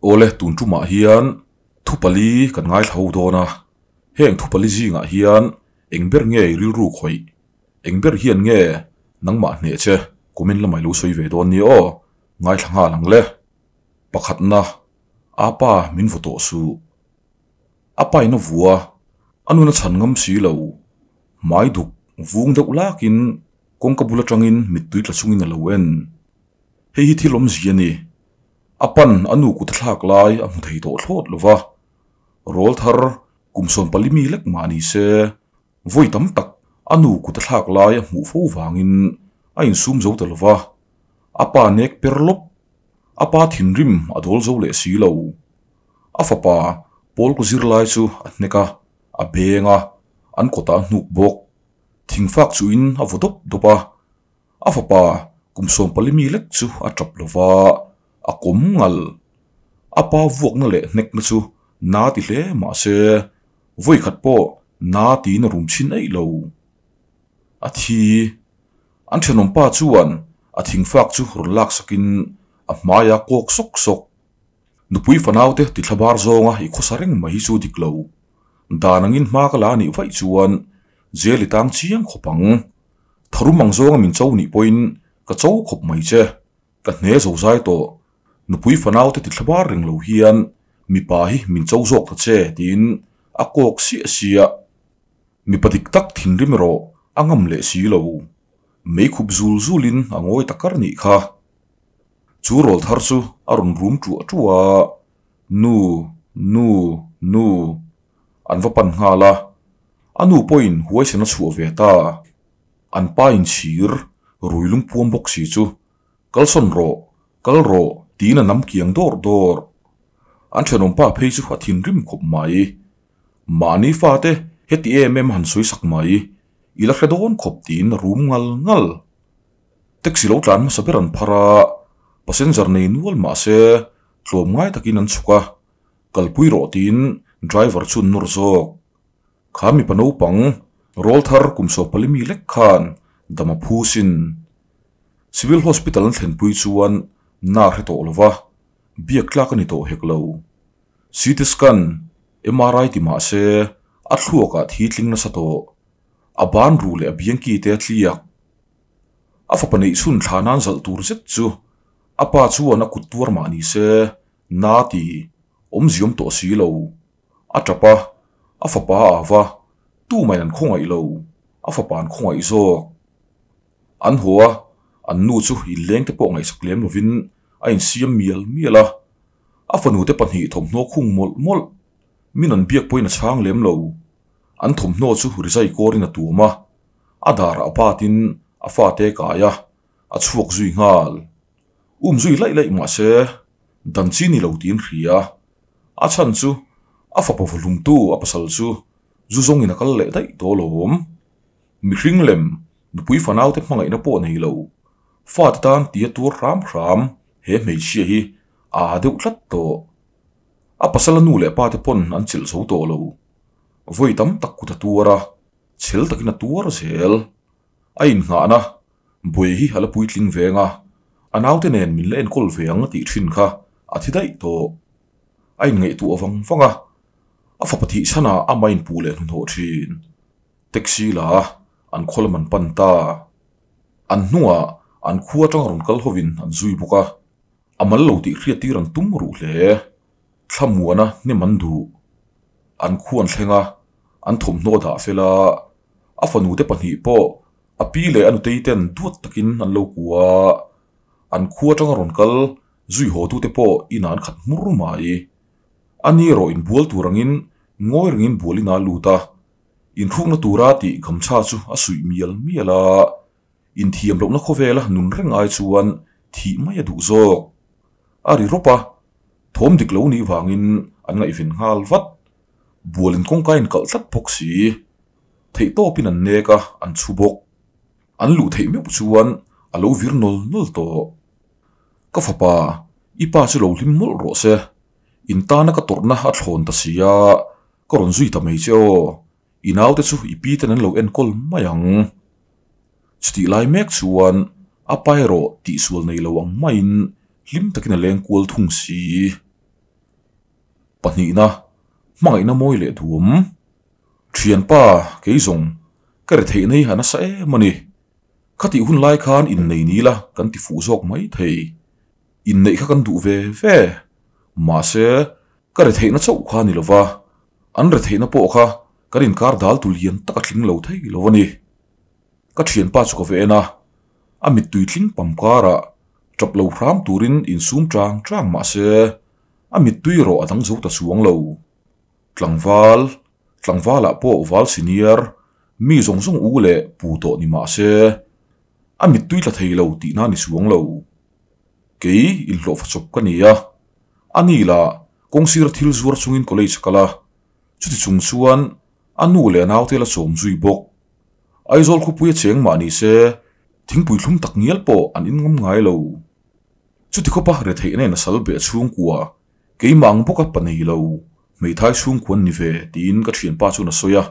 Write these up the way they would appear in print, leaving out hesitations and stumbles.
Awle tun tumah hian thu pali kan ngaithla ho dawn a, heng thu pali zingah hian eng ber nge i rilru khawih, eng ber hian nge nangmah hneh che comment lamah i lo sawi ve dawn nia aw, ngaithla nghal ang le. Pakhatna, Apa min vaw tawh suh. A pain a vua, a nun a chhan ngam si lo. Hmai duk vung deuh lakin kawngka bul atangin mittui tla chungin a lo en. Hei hi thil awmzia a ni. A pan a nu kut a thlak lai a hmu thei tawh thlawt lo va. Rawl thar kum 14 mi lek mah ni se, vawi tam tak a nu kut a thlak lai a hmuh fo vangin a insum zo ta lo va. A pa nek per lawp. A pa thinrim a dawl zo leh si lo. A fapa Paul ku zirlai chu a hnek a, a beng a, an kawtah a hnuk bawk. Thingfak chuhin a vaw dawp dawp a. A fapa kum 14 mi lek chu a tap lo va, a kawm ngal. A pa vuakna leh hnekna chu na ti hle mah se, vawi khat pawh na tiin a rum chhin eih lo. A thi. An thenawm pa chuan a thingfak chu rawn laksakin a hmai a kawk sawk sawk. Nupui fanaute ti thlabar zawnga i khawsa reng mai hi chu dik lo. Dan angin hma ka la anih vaih chuan jail i tang chiang khawp ang. Tharum ang zawnga min cho nih pawhin ka cho khawp mai che. Ka hne zo zai tawh. Nupui fanaute ti thlabar reng lo hian mipa hi min cho zawk ta che tiin a kawk siah siah. Mipa dik tak thinrim erawh a ngam leh si lo. Meikhup zul zulin a ngawi ta kar nih kha. Chu rawl thar chu a rawn rum ṭuah ṭuah a, Nu, nu, nu. An va pan nghal a, a nu pawhin huaisen a chhuah ve ta. An pa inchhir rui lungpuam bawk si chu, Kalsawn rawh, kal rawh, tiin a nam kiang dawr dawr. An thenawmpa phei chu a thinrim khawp mai. Mahni fate heti em em han sawi sak mai, i la hre dawn khawp tiin a rum ngal ngal. Taxi lo tlan hmasa ber an phar a, passenger nei nual mah se tlawm ngai takin an chhuk a, kalpui rawh tiin driver chu an nawr zawk. Kha mipa naupang rawl thar kum 14 mi lek khan dam a phu sin. Civil Hospital an thlenpui chuan na hre tawh lo va, biak tlak a ni tawh hek lo. CT scan, MRI ti mah se a thluakah thi tling nasa tawh. A ban ruh leh a biangki te a tliak. A fapa neih chhun thla nan zalh tur zet chu a pa chuan a kut tuar mah ni se, na ti awmziawm tawh si lo. A tap a, a fapa a ava, tumahin an khawngaih lo, a fapa an khawngaih zawk. An haw a, an nu chu inleng te pawh ngaihsak lem lovin a insiam mial mial a. A fanu te pahnih thawmhnaw khung mawlh mawlh, min an biak pawhin a chhang lem lo. An thawmhnaw chu rizai kawrin a tuam a, a darah a batin a fate kai a, a chhuak zui nghal. Um zui laih laih mah se, dan chi ni lo tiin hria. A chhan chu a fapa vawhlumtu a pasal chu zu zawngin a kal leh daih tawh alawm. Mihring lem, nupui fanaute hmangaihna pawh nei lo. Fate tan tia tuar hram hram he hmeichhia hi a aa deuh tlat tawh. A pasala nu leh pate pawn an chelh zo tawh lo. Vawi tam tak kut a tuar a, chhel takin a tuar zel. A innghahna buai hi a la puitling veng a, a naute nen min la enkawl ve ang a tih thin kha a thi daih tawh. A inngaihtuah vang vang a, a fapa thih chhanah amah inpuh leh hnuhnawh thin. Taxi la a, an khaw lam an pan ta. An hnungah an khua atanga rawn kal hovin an zui bawk a, a mal lo tih hriat tir an tum ruh hle. Thlamuana hnem an duh. An khu an thleng a, an thawmhnaw dah fel a, a fanu te pahnih pawh a pi leh a nutei ten duat takin an lo kua a, an khu atanga rawn kal zui haw tute pawh inah an khat hmur mai. A ni erawh inbual tur angin ngawi rengin bual inah a lut a, inhrukna tura tih gamchha chu a suih mial mial a, inthiam lohna khawvela nun reng ai chuan thih mai a duh zawk. A ri rawp a, thawm dik lo nih vangin an ngaihven nghal vat. Bualin kawngka inkalh tlat bawk si. Theihtawpin an nek a, an chhu bawk. An luh theih meuh chuan a lo vir nawl nawl tawh. Ka fapa, i pa chu lo hlim mawlh rawh se. In tana ka tawrhna a thlawn ta si a, ka rawn zui ta mai che aw. I naute chu i pi ten an lo enkawl mai ang. Chutih lai mek chuan a pa erawh tihsual nei lo ang maiin hlim takin a leng kual thung si. Pahnihna, hmangaihna mawi leh duhawm. Thianpa, kei zawng, ka retheih nei a nasa em a ni. Khatih hun lai khan innei ni la kan ti fuh zawk mai thei. Inneih kha kan duh ve ve. Mahse, ka retheihna chauh kha a ni lova, an retheihna pawh kha kan inkar dal tu lian tak a tling lo thei lo a ni. Ka thianpa chu ka va en a, a mittui tling pam karah tap lo hram turin insum chang chang mah se, a mittui erawh a dang zo ta chuang lo. Tlangval, tlangvalah pawh val senior, mi zawng zawng u leh pu tawh ni mah se, a mittui tla thei lo tihna ni chuang lo. Kei inhlawhfa chawp ka ni a, ani lah kawngsira thil zuar chungin college a kal a, chuti chung chuan a nu leh a naute la chawm zui bawk. Aizawl khawpuia cheng mah ni se, thingpui thlum tak ngial pawh an inngam ngai lo. Chuti khawpa retheihna in a sal beh chhungkua, keimah ang bawka pa nei lo, hmeithai chhungkua an ni ve tiin ka thianpa chuan a sawi a.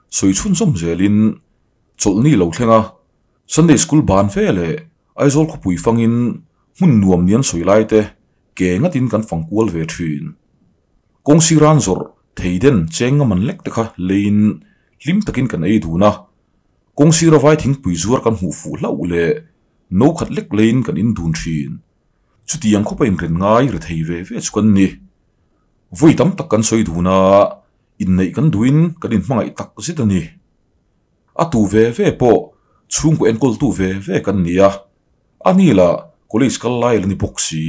Sawi chhunzawm zelin chawlhni lo thleng a, Sunday School ban ve leh Aizawl khawpui fangin hmun nuam ni an sawi lai te ke ngatin kan fang kual ve thin. Kawng siran zawrh thei den cheng ngam an lek te kha leiin hlim takin kan ei dun a, kawng sira vai thingpui zuar kan hmuh fuh hlauh leh no khat lek leiin kan in dun thin. Chutiang khawpa inren ngai ri thei ve ve chu kan ni. Vawi tam tak kan sawi dun a, inneih kan duhin kan inhmangaih tak zet a ni. A tu ve ve pawh chhungkaw enkawltu ve ve kan ni a, a ni lah college kal lai la ni bawk si.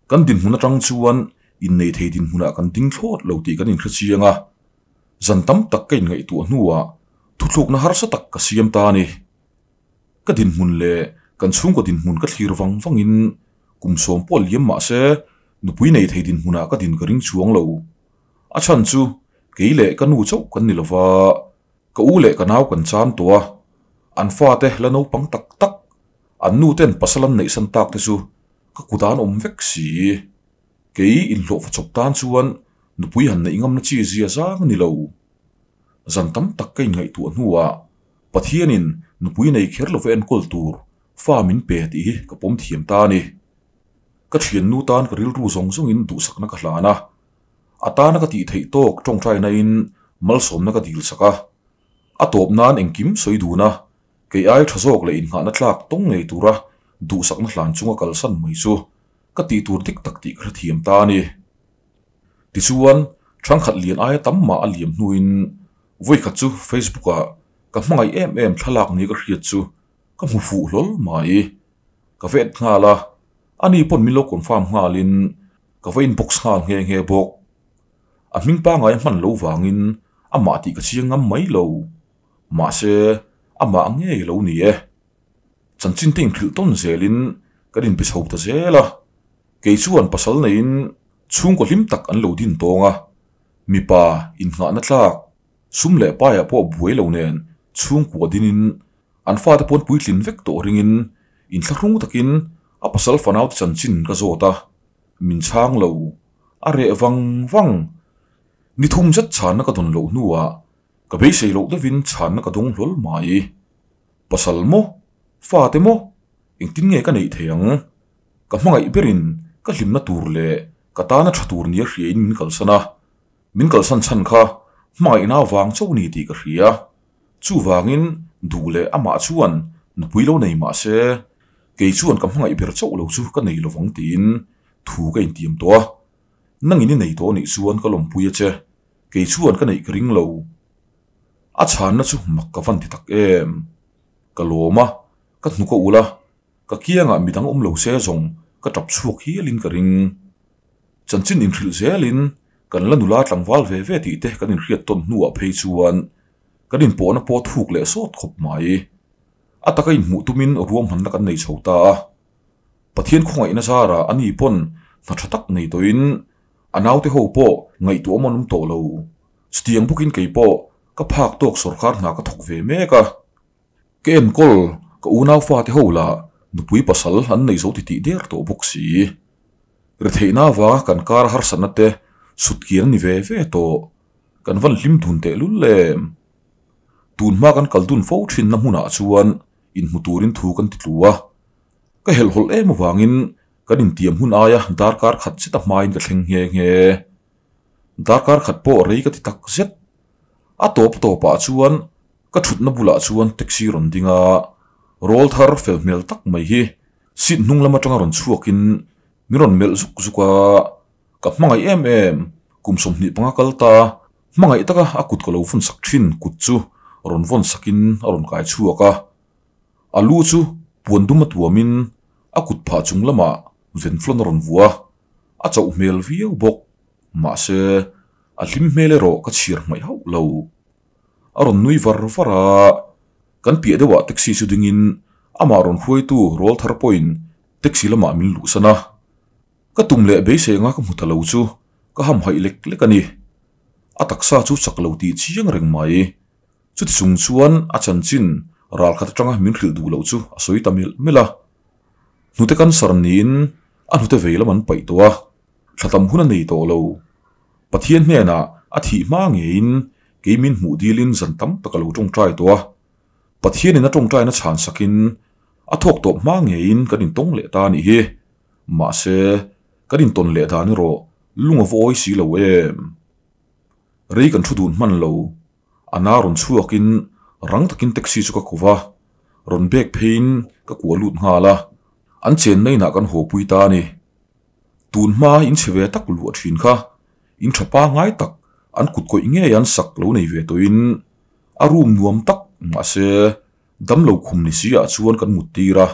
Kan dinhmun atang chuan innei thei dinhmunah kan ding thlawt lo tih kan inhre chiang a, zan tam tak ka inngaihtuah hnuah thuthlukna harsa tak ka siam ta a ni. Ka dinhmun leh kan chhungkaw dinhmun ka thlir vang vangin kum sawm pawh liam mah se nupui nei thei dinhmunah ka din ka ring chuang lo. A chhan chu kei leh ka nu chauh kan ni lova, ka u leh ka nau kan chan tawh a, an fate la naupang tak tak, an nu ten pasal an neihsan tak te chu ka kut an awm vek si. Kei inhlawhfa chawp tan chuan nupui han neih ngamna chi zia zang a ni lo. Zan tam tak ka inngaihtuah hnuah Pathianin nupui nei kher lova enkawl tur fa min pe tih hi ka pawm thiam ta a ni. Ka thiannu tan ka rilru zawng zawngin duhsakna ka hlan a, a tana ka tih theih tawk tawngtainain malsawmna ka dil sak a. A tawp nan engkim sawi dun a, kei ai tha zawk leh innghahna tlak tawng ngei tura duhsakna hlan chunga kalsan mai chu ka tih tur dik tak tih ka hrethiam ta a ni. Tichuan, thangkhat lian aia tam mah a liam hnuin vawikhat chu Facebook-ah ka hmangaih em em thlalak ni ka hriat chu ka hmu fuh hlawl mai. Ka vet nghal a, ani pawn min lo confirm nghalin ka va inbox nghal nghe nghe bawk. A hming pangngai a hman lo vangin amah tih ka chiang ngam mai lo. Mahse, amah ngei lo ni e. Chanchin te inhrilh tawn zelin kan inbe chho ta zel a. Kei chuan pasal neiin chhungkaw hlim tak an lo din tawng a, mipa innghahna tlak, sum leh paiah pawh buai lo nen chhungkua dinin an fate pawn puitlin vek tawh ringin inthlahrung takin a pasal fanaute chanchin ka zawt a, min chhang lo, a reh vang vang. Ni thum zet chhanna ka dawn loh hnuah ka beisei loh deuhin chhanna ka dawng hlawl mai. Pasal maw? Fate maw? Engtin nge ka neih thei ang? Ka hmangaih berin ka hlimna tur leh ka tana tha tur nia hriain min kalsan a, min kalsan chhan kha hmangaihna avang chauh ni tih ka hria. Chuvangin duh leh amah chuan nupui lo nei mah se, kei chuan ka hmangaih ber chauh lo chu ka nei lovang tiin thu ka intiam tawh a. Nangin i nei tawh anih chuan ka lawmpui a che, kei chuan ka neih ka ring lo. A chhanna chu mak ka van ti tak em? Ka lawm a, ka hnuk a ulh a, ka kiangah midang awm lo se zawng ka tap chhuak hialin ka ring. Chanchin inhrilh zelin kan la nula tlangval ve ve tih te kan inhriat tawn hnuah phei chuan kan inpawhna pawh thuk leh sawt khawp mai. A taka inhmuh tumin ruahmanna kan nei chho ta a. Pathian khawngaihna zarah ani pawn hna tha tak nei tawhin a naute ho pawh ngaihtuah awm an awm tawh lo. Chutiang bawkin kei pawh ka phak tawk sawrkar hna ka thawk ve mek a. Ka enkawl ka unau fate ho lah nupui pasal an nei zo titih der tawh bawk si. Retheihna avanga kan kar harsatna te sutkian a ni ve ve tawh. Kan van hlim dun tehlul em? Tun hma kan kal dun fo thinna hmunah chuan inhmu turin thu kan ti tlu a. Ka helhhawlh em avangin kan intiam hun aia darkar khat zeta hmain ka thleng nghe nghe. Darkar khat pawh rei ka ti tak zet. A tawp tawpah chuan ka thutna bulah chuan taxi rawn ding a, rawl thar fel hmel tak mai hi seat hnung lam atanga rawn chhuakin min rawn melh zuk zuk a, ka hmangaih em em, kum 25 kal ta, hmangaih taka a kut ka lo vawn sak thin kut chu rawn vawn sakin a rawn kai chhuak a. A lu chu puan dum a tuamin a kut phah chung lamah venflon a rawn vuah a, a chauh hmel viau bawk. Mahse, a hlim hmel erawh ka chhiar hmaih hauh lo. A rawn nui var var a, kan piah deuhah taxi chu dingin amah rawn hruaitu rawl thar pawhin taxi lamah min luhsan a. Ka tum leh beisei anga ka hmu ta lo chu ka hamhaih lek lek a ni. A taksa chu chak lo tih chiang reng mai. Chuti chung chuan a chanchin ral khat atanga min hrilh duh loh chu a sawi ta melh melh a. Hnute cancer niin a hnute vei lam an paih tawh a, thla tam hun a nei tawh lo. Pathian hnenah a thih hma ngeiin kei min hmuh dilin zan tam tak a lo tawngtai tawh a. Pathianin a tawngtaina chhan sakin a thawk tawp hma ngeiin kan intawng leh ta a nih hi. Mahse, kan intawn leh dan erawh lung a vawi si lo em. Rei kan thu dun hman lo. A na rawn chhuakin rang takin taxi chu ka ko va, rawn bag pheiin ka kuah lut nghal a, an chenna inah kan haw pui ta a ni. Tun hma in chhe ve tak luah thin kha, in tha pangngai tak an kut kawih ngei an sak lo nei ve tawhin a room nuam tak mahse damlo khum ni si ah chuan kan mut tir a,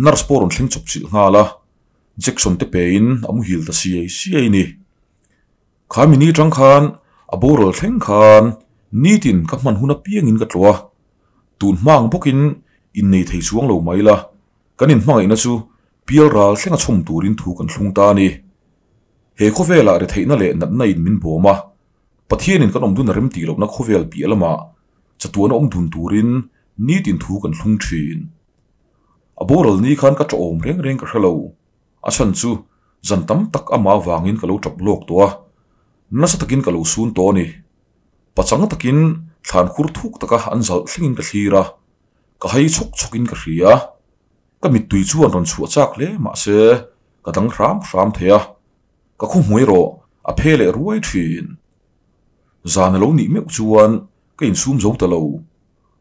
nurse pawh rawn thleng chawp chilh nghal a, Jackson te pein a muhil ta siai siai ni. Kha mi ni tang khan a boral thleng khan nitin ka hman hun apiangin ka tlawh a, tun hmang bawkin innei thei chuang lo mai la, kan inhmangaihna chu pial ral thlenga chhawm turin thu kan thlung ta a ni. He khawvelah retheihna leh natna in min bawm a, Pathianin kan awm dun a rem tih lohna khawvel piah lamah chatuana awm dun turin nitin thu kan thlung thin. A boral ni khan ka tawhawm reng reng ka hre lo. A chhan chu zan tam tak amah avangin ka lo tap lawk tawh a, nasa takin ka lo sun tawh a ni. Pachang takin thlan khur thuk taka an zalh thlengin ka thlir a, ka hai chhawk chhawkin ka hria. Ka mittui chuan rawn chhuah chak hle mahse ka dang hram hram thei a, ka khaw hmuai rawh a phe leh ruai thin. Zan a lo nih meuh chuan ka insum zo ta lo,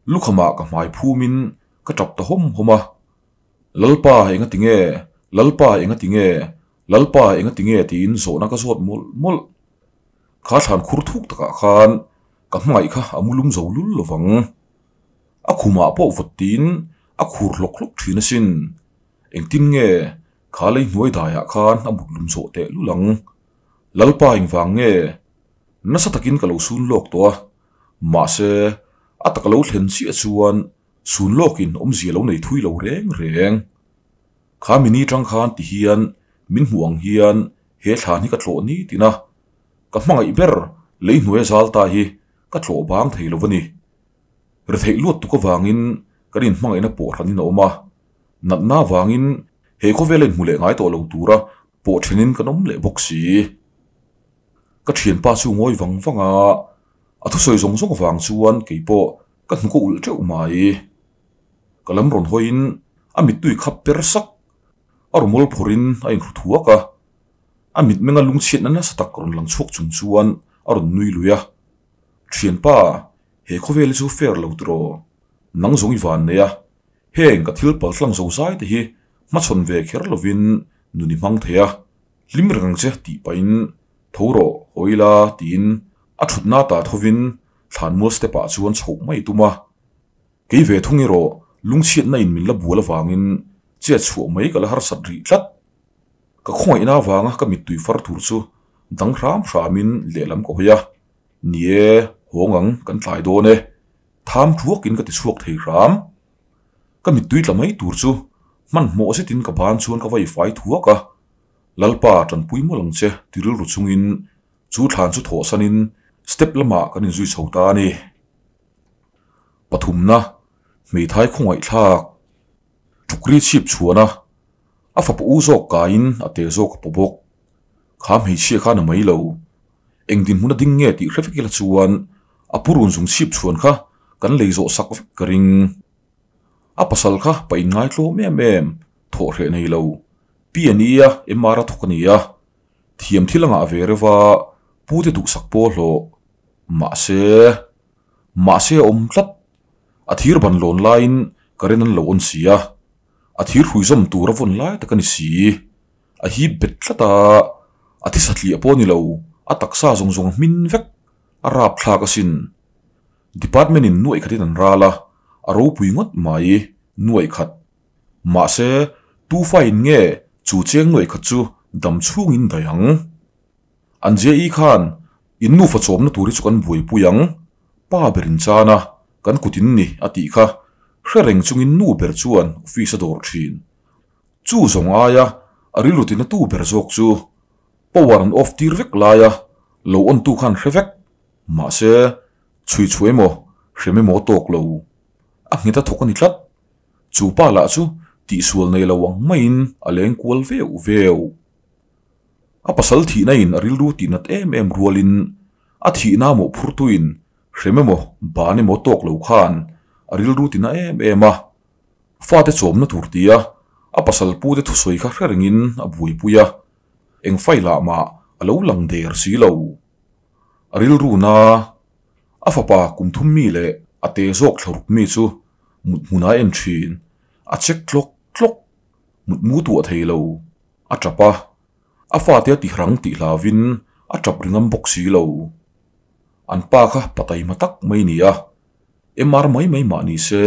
lukhamah ka hmai phumin ka tap ta hawm hawm a. Lalpa enga ti nge? Lalpa enga ti nge? Lalpa enga ti nge? tiin zawhna ka zawt mawlh mawlh. Kha thlan khur thuk takah khan ka hmangaih kha a mu lum zo lul lovang. A khumah pawh vawt tiin a khur hlawk hlawk thin asin. Engtin nge kha lei hnuai daiah khan a mut lum zawh teh lul ang? Lalpa engvang nge? Nasa takin ka lo sun lawk tawh a, mahse a taka lo thlen chiah chuan Sun lawkin awmzia lo nei thui lo reng reng. Kha mini tang khan ti hian min hmuh ang hian he thlan hi ka tlawh ni tin a, ka hmangaih ber lei hnuaia zal ta hi ka tlawh bang thei lo a ni. Retheih luat tuk avangin kan inhmangaihna pawh hranin a awm a, natna avangin he khawvela inhmu leh ngai tawh lo tura pawh thenin kan awm leh bawk si. Ka thianpa chu ngawi vang vang a, a thusawi zawng zawng avang chuan keipawh Ka hnuk a ulh teuh mai. Ka lam rawn hawiin a mittui khap per sak. A rumawl phawrhin a inhru thuak a. A mitmenga lungchhiatna nasa tak rawn lang chhuak chung chuan a rawn nui lui a. Thianpa, he khawvel hi chu fair lo tiraw? Nang zawng i van nei a. Heng ka thil paltlang zo zai te hi hmachhawn ve kher lovin nun i hmang thei a. Hlim reng ang che tih pahin tho rawh, hawi la tiin a thutna ta thovin Thlanmual step ah chuan chhoh mai tum a, kei ve thung erawh lungchhiatna in min la bual avangin chet chhuah mai ka la harsat rih tlat. Ka khawngaihna avanga ka mittui far tur chu dang hram hramin lehlam ka hawi a, ni e, hawng ang kan tlai dawn e, tham thuakin ka ti chhuak thei hram. Ka mittui tla mai tur chu hmanhmawh zetin ka ban chuan ka vai fai thuak a, Lalpa tanpui mawlh ang che ti rilru chungin Chu thlan chu thawhsanin step lamah kan inzui chho ta a ni. Pathumna, hmeithai khawngaihthlak, tukri chhip chhuan a, a fapa u zawk kaiin a tel zawk a paw bawk. Kha hmeichhia khan a mai lo. Eng dinhmun a ding nge tih hre vek ila chuan a pu run zung chhip chhuan kha kan lei zawh sak vek ka ring. A pasal kha pa inngai tlawm em em, thawhhreh nei lo, pi a nia, MR a thawk a ni a. Thiam thil a ngah ve reuh a, Pute duhsak pawh hlawh. Mahse, mahse a awm tlat. A thir ban lawn laiin current an lo on si a, a thir hrui zawm tur a vawn lai tak a ni si. A hip bet tlat a, a thi satliah pawh a ni lo, a taksa zawng zawng a hmin vek, a rap thlak asin. Department in nuaih khatin an ral a, a ropui ngawt mai, nuaih khat. Mahse, tufa in nge chu cheng nuaih khat chu dam chhungin daih ang? An JE khan in nufa chawmna tur hi chu kan buaipui ang, pa ber in chan a, kan kut in ni a tih kha hre reng chungin nu ber chuan office a dawr thin. Chu zawng aia a rilru tina tu ber zawk chu power an off tir vek laia lo on tu khan hre vek. Mahse, chhui chhuah emaw hrem emaw tawk lo. A nghet a thawk a ni tlat. Chu pa lah chu tihsual nei lo ang maiin a leng kual veuh veuh. A pasal thihna in a rilru tih nat em em rualin a thihna mawhphurtuin hrem emaw ban emaw tawk lo khan a rilru ti na em em a. Fate chawmna tur tia a pasal pute thusawi kha hre rengin a buaipui a, eng file ah mah a lo lang der si lo. A rilru na a fapa kum thum mi leh a te zawk thlaruk mi chu mut hmunah a en thin, a check tlawk tlawk, mutmu tuah thei lo. A tap a, a fate a tihrang tih hlavin a tap ri ngam bawk si lo. An pa kha pa taima tak mai ni a, MR mai mai mah ni se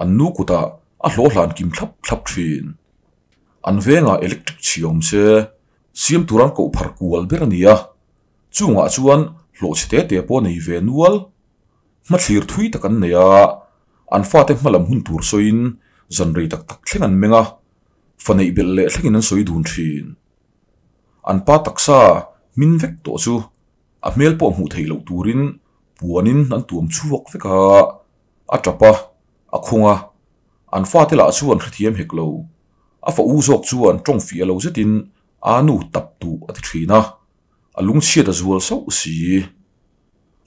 an nu kutah a hlawh hlan kim thlap thlap thin. An vengah electric chhia awm se siam tur an koh phar kual ber a ni a, chungah chuan hlawh chhe te te pawh a nei ve nual. Hmathlir thui tak an nei a, an fate hmalam hun tur sawiin zan rei tak tak thleng an meng a, Fa neih belh leh thlengin an sawi dun thin. An pa taksa hmin vek tawh chu a hmel pawh hmuh theih loh turin puanin an tuam chhuak vek a, a tap a, a khung a. An fate lah chu an hrethiam hek lo. A fa u zawk chuan tawng fiah lo zetin a nu tap duh a ti thin a, a lungchhiat a zual sauh si.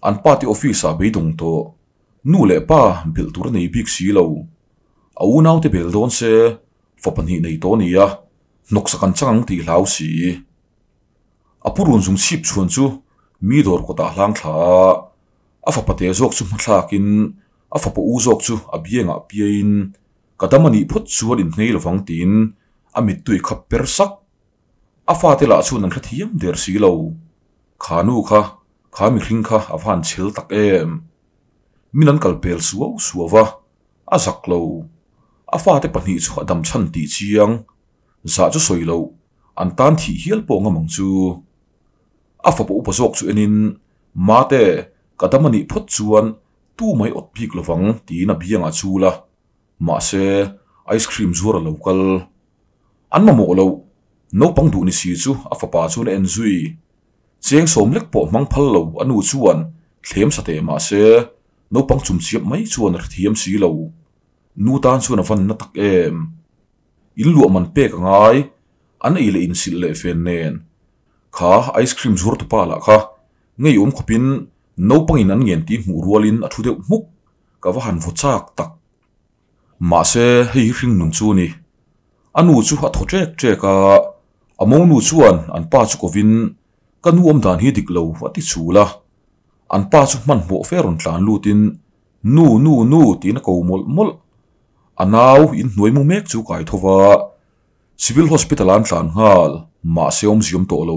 An pate office ah beidawng tawh, nu leh pa belh tur a nei bik si lo. A unaute bel dawn se, fa pahnih nei tawh a ni a, hnawksak an chang ang tih hlau si. A pu run zung chhip chhuan chu mi dawr kawtah hlang thla a, a fapa te zawk chu hmathlakin a fapa u zawk chu a biangah piaiin ka dam a nih phawt chuan inhnei lovang tiin a mittui khap per sak. A fate lah chuan an hrethiam der si lo. Kha nu kha, kha mihring kha a va han chhel tak em. Min an kal pel suau suau va, a zak lo. A fate pahnih chu a dam chhan tih chiang. Zah chu sawi loh, an tan thih hial pawh ngam ang chu. A fapa upa zawk chu enin, Mate, ka dam a nih phawt chuan tu mai awt bik lovang tiin a biangah chul a. Mahse, ice cream zuar a lo kal. An mamawh loh, naupang duh ni si chu a fapa chuan a en zui. Cheng sawm lek pawh hmang phal lo a nu chuan thlem sa teh mah se, naupang chumchiap mai chuan a hrethiam si lo. Nu tan chuan a van na tak em. In luah man pek a ngai, an ei leh insilh leh fen nen. Kha ice cream zuar tupa lah kha ngeiawm khawpin naupangin an ngen tih hmuh rualin a thu deuh hmuk, ka va han vaw chak tak. Mahse, hei hi hring nun chu a ni. A nu chu a thaw ṭek ṭek a, a monu chuan an pa chu kovin, Ka nu awm dan hi dik lo a ti chul a. An pa chu hmanhmawh fe rawn tlan lutin, Nu, nu, nu tiin a ko mawlh mawlh. A nau inhnuai mu mek chu kai tho va, Civil Hospital-ah an tlan nghal, mahse awmziam tawh lo.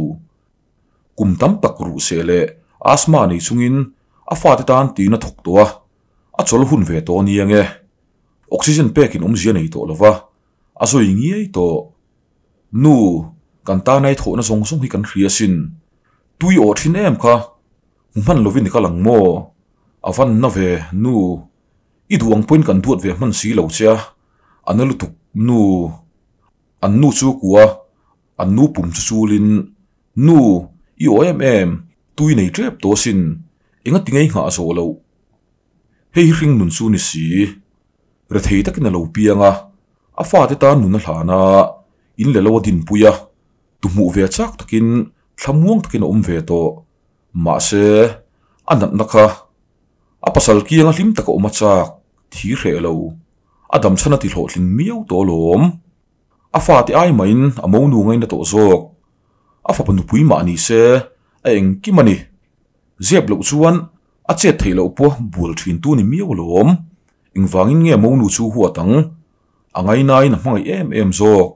Kum tam tak ruh seh leh asthma nei chungin a fate tan tiin a thawk tawh a, a chawl hun ve tawh a ni ange. Oxygen pekin awmzia nei tawh lova, a zawi ngiai tawh. Nu, kan tana i thawhna zawng zawng hi kan hria asin. Tui awh thin em kha? Hmu hman lovin i kal ang maw? A van na ve, nu. I duh ang pawhin kan duat ve hman si lo che a, a na lutuk, nu. An nu chu kua, an nu pum chu chulin, Nu, i aw em em, tui nei tep tawh asin, engati ngei nghah zawh loh? Hei hi hring nun chu ni si. Rethei takin a lo piang a, a fate tan nun a hlan a, in leh lo a dinpui a, tu hmuh ve chak takin thlamuang takin a awm ve tawh. Mahse, a natna kha a pasal kianga hlim taka awm a chak thi hreh lo. A damchhan a ti hlawhtling miau tawh alawm. A fate ai mahin a monu ngaina tawh zawk. A fapa nupui mah ni se. a engkim a ni. Zep loh chuan a chet theih loh pawh bual thin tu ni miau alawm. Engvangin nge monu chu huat ang? A ngainain a hmangaih em em zawk.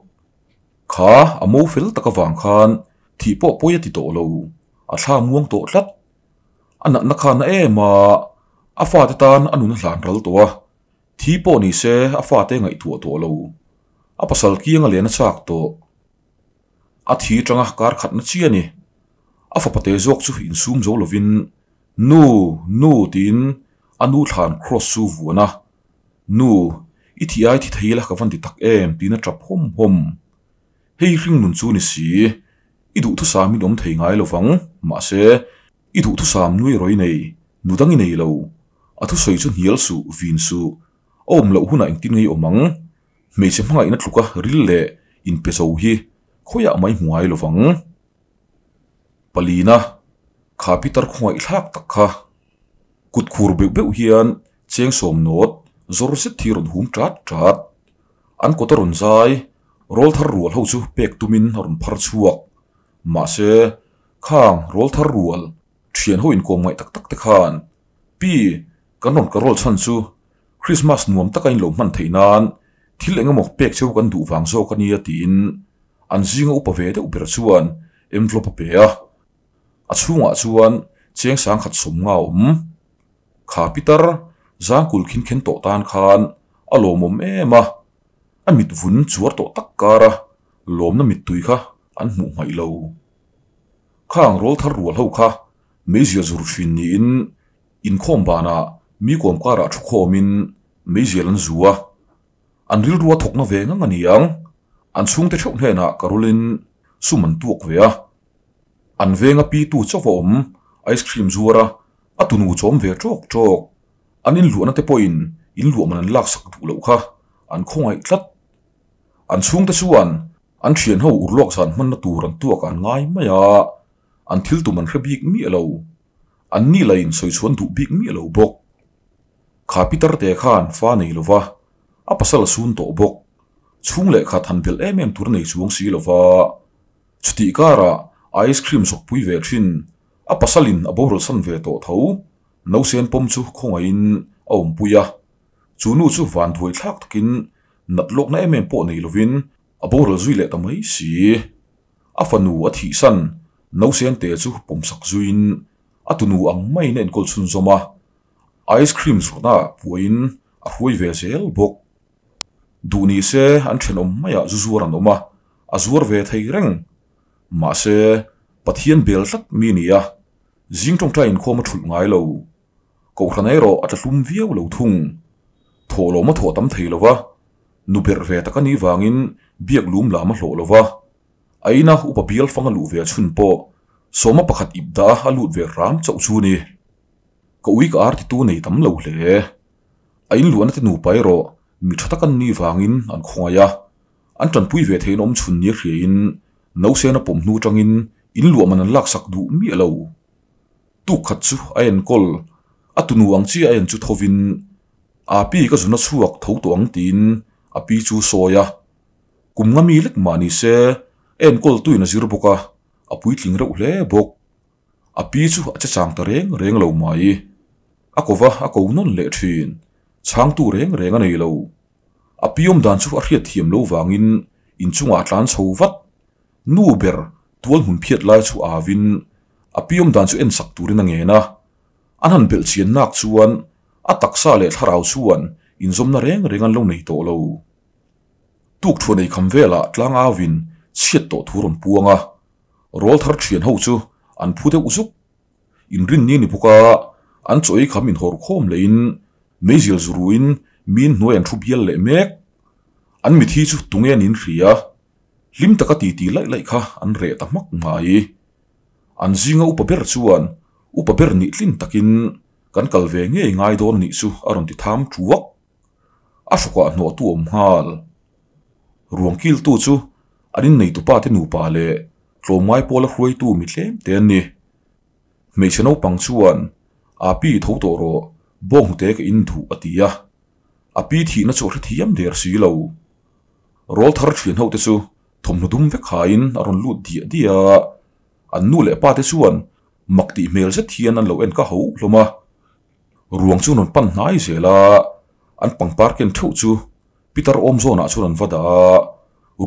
Kha a mo fel tak avang khan thih pawh pawi a ti tawh lo, a thla muang tawh tlat. A natna kha na em a, a fate tan a nun a hlan ral tawh a, thi pawh ni se a fate ngaihtuah tawh lo. A pasal kiang a len a chak tawh. A thi tanga kar khatna chi a ni. A fapa te zawk chu insum zo lovin, Nu, nu tiin a nu thlan cross chu vuan a, Nu, i thih ai thi thei la ka van ti tak em tiin a tap hawm hawm. Hei hring nun chu ni si, i duhthusam in awm thei ngai lo vang, mahse, i duhthusam nui rawh i nei, nu dang i nei lo. A thusawi chu hnial suh, vin suh, a awm loh hunah engtin ngei awm ang? Hmeichhe hmangaihna tluka ril leh inpe zo hi khawiah mai hmu ngai lo vang. Palina, kha Peter khawngaih thlak tak kha. Kut khur beuh beuh hian cheng sawm nawt zawr zet hi rawn hum ṭat ṭat. An kawt a rawn zai, rawl thar rual ho chu pek tumin a rawn phar chhuak. Mahse, khang rawl thar rual ṭhian ho inkawm ngaih tak tak te khan, Pi, kan rawn ka rawl chhan chu Krismas nuam taka in lo hman theih nan thil eng emaw pek cheu kan duh vang zawk a nia tiin an zinga upa ve deuh ber chuan envelope a pe a. A chhungah chuan cheng sangkhat sawmnga a awm. Kha pitar zangkul khin khen tawh tan khan a lawmawm em a, a mit vun chuar tawh tak kara lawmna mittui kha an hmuh hmaih lo. Khang rawl thar rual ho kha meizial zur thin niin Inkhawm banah mi kawm karah thu khawmin meizial an zu a, an rilru a thawkna ve ngang a ni ang. An chhungte theuh hnenah ka rulin sum an tuak ve a. An venga pitu chauh a awm, ice cream zuar a, a tunu chawm ve tawk tawk. An inluahna te pawhin inluah man an laksak duh loh kha an khawngaih tlat. An chhungte chuan an thianho urlawk zan hmanna tur an tuak an ngai mai a, an thil tum an hre bik miah lo. An ni la in sawi chhuan duh bik miah lo bawk. Kha Peter te khan fa nei lo va, a pasal a sun tawh bawk. Chhung leh khat han belh em em tur nei chuang si lo va. Chutih karah ice cream zawkpui ve thin, a pasalin a boral san ve tawh tho. Nausen pawm chu khawngaihin a awmpui a. Chu nu chu van thuai thlak takin nat lawkna em em pawh nei lovin a boral zui leh ta mai si. A fanu a thihsan nausen te chu pawmsak zuiin a tunu ang maiin a enkawl chhunzawm a, ice cream zawrhna ah puahin a hruai ve zel bawk. Duh ni se an thenawm maiah zu zuar an awm a, a zuar ve thei reng. Mahse, Pathian bel tlat mi ni a, zing tawngtai inkhawm a thulh ngai lo. Kohhran erawh a tla hlum viau lo thung. Thawhlawm a thawh tam thei lo va, nu berh ve tak a nih vangin biak lum lam a hlawh lo va. A ina upa bial fang a luh ve chhun pawh sawma pakhat ip dah a lut ve hram chauh chu ni. Ka ui ka ar titu nei tam lo hle. A inluahna te nupa erawh mi tha tak an nih vangin an khawngaih a, an tanpui ve theiin awm chhun nia hriain nausena pawm hnu tangin inluah man an laksak duh miah lo. Tuk khat chu a enkawl, a tunu ang chiah a en chu thovin, A pi ka zun a chhuak tho tawh ang tiin a pi chu sawi a. Kum nga mi lek mah ni se, a enkawl tuin a zir bawk a, a puitling reuh hle bawk. A pi chu a che chang ta reng reng lo mai. A kova a ko nawn leh thin, chhangtu reng reng a nei lo. A pi awm dan chu a hriat thiam lo vangin inchungah a tlan chho vat. Nu ber tual hmun phiat lai chu avin a pi awm dan chu en sak turin a ngen a. An han belh chian nak chuan a taksa leh thlarau chuan inzawmna reng reng an lo nei tawh lo. Tuk thuan ei kham velah tlang avin chhiat tawh thu rawn puang a. Rawl thar thian ho chu an phu deuh zuk. Inrinni ni bawk a, an chaw ei kham inhawr khawm lehin meizial zuruin miin hnuai an thu bial leh mek. An mithi chu tunge an inhria. Hlim taka titi laih laih kha an reh ta hmak mai. An zinga upa ber chuan upa ber nih tlin takin kan kal ve ngei ngai dawn nih chu a rawn ti tham thuak. A hrawkah hnawhtu awm nghal. Ruang kiltu chu an inneitupa te nupa leh tlawmngai pawla hruaitu mi tlem te an ni. Hmeichhe naupang chuan a pi tho tawh rawh bawnghnute ka in duh a ti a. A pi thihna chu a hrethiam der si lo. Rawl thar thian ho te chu thawmhnaw dum vek hain a rawn lut diah diah a, an nu leh pa te chuan Mak tih hmel zet hian an lo en ka ho hlawm a. Ruang chu an rawn pan hnai zel a, an pangpar ken theuh chu pitar awm zawnah chuan an va dah a,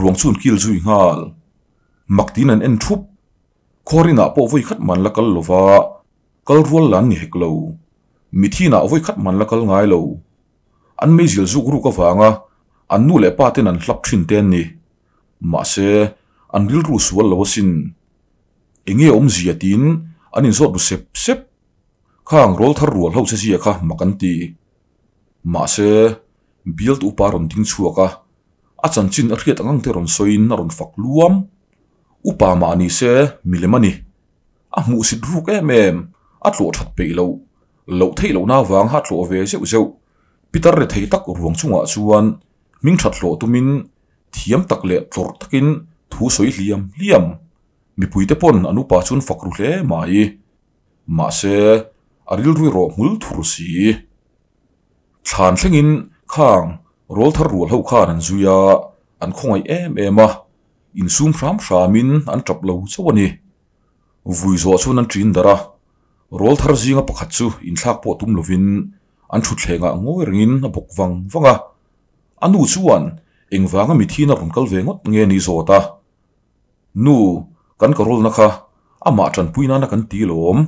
ruang chu an kil zui nghal. Mak tiin an en thup. Khawrinah pawh vawi khat man la kal lo va, kal rual la an ni hek lo. Mithinah vawi khat man la kal ngai lo. An meizial zuk ruk avanga an nu leh pa ten an hlap thin te an ni. Mahse, an rilru sual lo asin. Enge awmzia tiin an inzawt ru sep sep. Khang rawl thar rual ho che zia kha mak an ti. Mahse, bialtu upa rawn ding chhuak a, a chanchin a hriat ang ang te rawn sawiin a rawn fak luam. Upa mah ni se milem a ni. A hmuhsit ruk em em, a tlawh that peih loh, loh theih lohna avanga a tlawh ve zeuh zeuh. Pitar rethei tak ruang chungah chuan hming that hlawh tumin thiam tak leh tlawrh takin thu sawi hliam hliam. Mipuite pawn an upa chuan fak ru hle mai. Mahse, a rilru erawh hmul thur si. Thlan thlengin khang rawl thar rual ho khan an zui a, an khawngaih em em a, insum hram hramin an tap lo chauh a ni. Vui zawh chuan an ṭin darh a, rawl thar zinga pakhat chu inthlak pawh tum lovin an ṭhutthlengah ngawi rengin a bawk vang vang a. A nu chuan engvanga mithiin a rawn kal ve ngawt nge ni zawt a? Nu, kan ka rawlna kha amah ṭanpui nana kan ti lawm.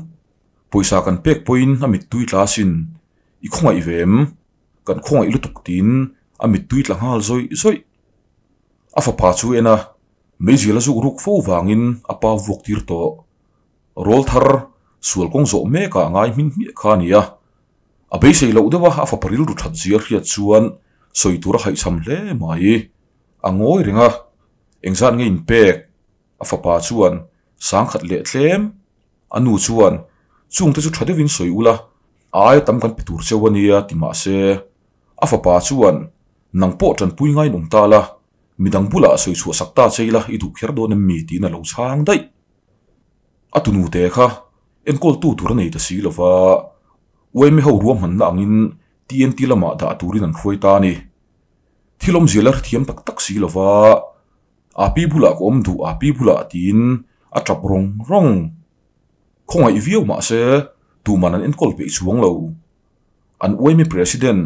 Pawisa kan pek pawhin a mittui tla asin. I khawngaih ve em? Kan khawngaih lutuk tiin a mittui tla nghal zawih zawih. A fapa chu en a, meizial a zuk ruk fo vangin a pa vuak tir tawh. Rawl thar sual kawng zawh mekah a ngai hmin hmiah kha a ni a. A beisei loh deuh a, a fapa rilru that zia hriat chuan sawi tur a haihchham hle mai. A ngawi reng a, engzat nge inpek? A fapa chuan sangkhat leh tlem. A nu chuan, Chungte chu tha deuhin sawi ula, a aia tam kan pe tur cheu a nia ti mah se. A fapa chuan, Nang pawh tanpui ngain awm ta la, midang bulah sawi chhuah sak ta che ila i duh kher dawn em mi? tiin a lo chhang daih. A tunute kha enkawltu tur a nei ta si lova, UMA ho ruahmanna angin TNT lamah dah turin an hruai ta a ni. Thil awmzia la hrethiam tak tak si lova, A pi bulah ka awm duh, a pi bulah tiin a tap rawng rawng. Khawngaih viau mah se tuman an enkawl peih chuang lo. An UMA President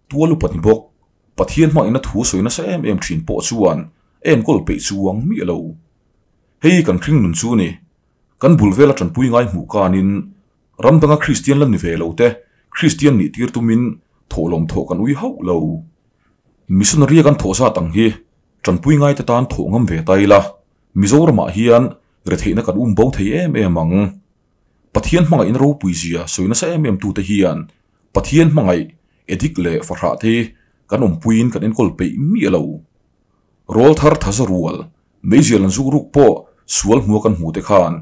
Tual upa ni bawk, Pathian hmangina thu sawi nasa em em thin pawh chuan a enkawl peih chuang miah lo. Hei kan hring nun chu ni. Kan bul vela tanpui ngai hmuh kanin ram danga Kristian la ni ve lo te Kristian nih tir tumin thawhlawm thawh kan ui hauh lo. Missionary a kan thawh zat ang hi tanpui ngai te tan thawh ngam ve ta ila Mizoramah hian retheihna kan um bo thei em em ang. Pathian hmangaihna ropui zia sawi nasa em em tute hian Pathian hmangaih edik leh fahrah te kan awmpuiin kan enkawl peih miah lo. Rawl thar thaza rual, meizial an zuk ruk pawh sual hmua kan hmuh te khan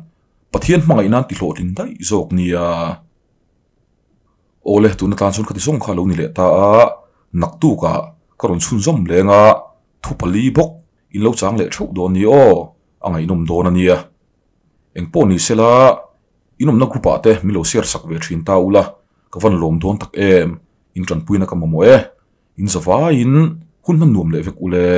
Pathian hmangaih nan ti hlawhtling daih zawk nia. Awle, tuna tan chuan khati zawng kha a lo ni leh ta a, naktukah ka rawn chhunzawm leng a, thu pali bawk in lo chang leh theuh dawn ni aw, a ngaihnawm dawn a nia. Engpawh ni sela, in awmna group ah te min lo share sak ve thin ta ula, ka van lawm dawn tak em, in tanpuina ka mamawh e, in zavaiin hun hman nuam leh vek ule.